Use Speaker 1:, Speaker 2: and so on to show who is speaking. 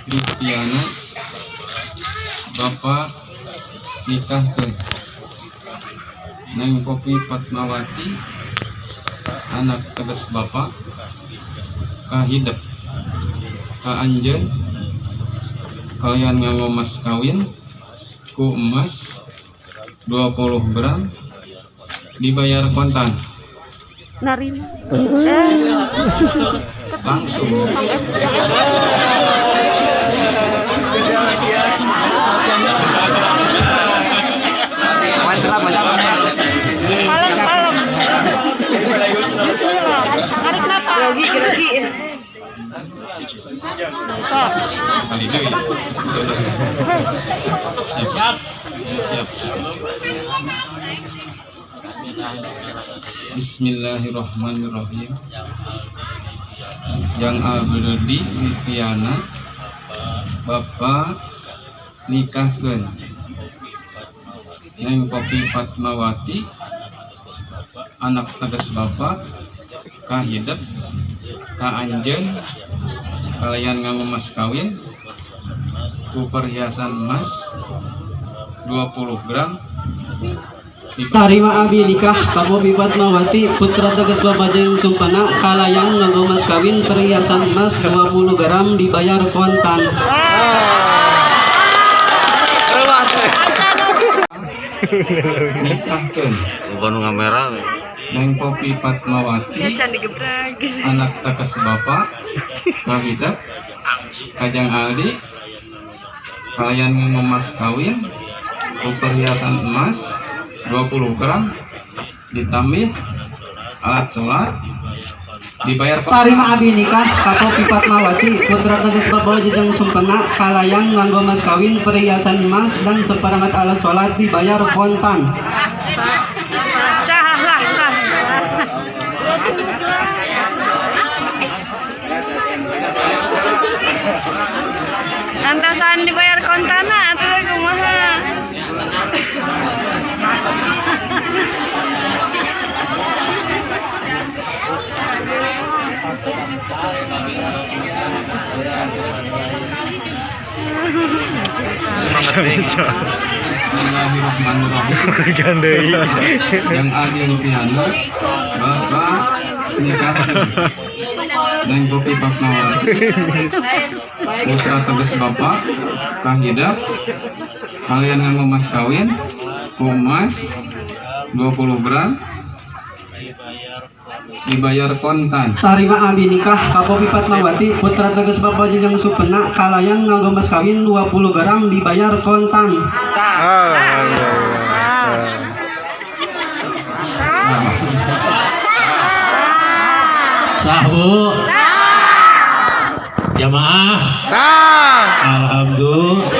Speaker 1: Liviana, Bapak nikahkeun Neng Popi Fatmawati, anak teges Bapak, kahidep ka anjeun kalayan nganggo mas kawin ku emas 20 gram dibayar kontan.
Speaker 2: Narima.
Speaker 1: Langsung.
Speaker 2: Kalem, kalem. Bismillah. Tarik nafas.
Speaker 3: Grogi, grogi.
Speaker 2: Sok.
Speaker 1: Kali deui. Siap, siap. Bismillahirrahmanirrahim. Yang Aldi Liviana, Bapak nikahkeun Neng Popi Fatmawati, anak teges Bapak, kahidep ka anjeun kalayan nganggo mas kawin ku perhiasan emas 20 gram.
Speaker 4: Tarima abi nikah ka Popi Fatmawati, putra teges Bapak jeung Sumpena, kalayan nganggo mas kawin perhiasan emas 20 gram dibayar kontan.
Speaker 1: Nikahkeun
Speaker 5: Bukan ngamera.
Speaker 1: Neng Popi Fatmawati,
Speaker 3: Ya can digebrak.
Speaker 1: Anak teges Bapak, kahidep kajang Aldi kalayan nganggo mas kawin ku perhiasan emas 20 gram ditambah alat sholat dibayar kontan.
Speaker 4: Tarima abi nikah ka Popi Fatmawati, putra teges Bapak jeung Sumpena, kalayan nganggo mas kawin perhiasan emas dan seperangkat alat sholat dibayar kontan.
Speaker 3: Sah lah, sah. Antasan dibayar kontana atuh kumaha?
Speaker 1: Bismillahirrahmanirrahim.
Speaker 5: Kan deui.
Speaker 1: Yang Aldi Liviana, Bapak nikahkeun Neng Popi Fatmawati, putra teges Bapak, kahidep kalian nganggo mas kawin ku emas 20 gram dibayar kontan.
Speaker 4: Tarima abi nikah ka Popi Fatmawati, putra teges Bapak jeung Supena, kalayan nganggo mas kawin 20 gram dibayar kontan.
Speaker 6: Sah, Bu. Jamaah.
Speaker 5: Sah.
Speaker 6: Alhamdulillah.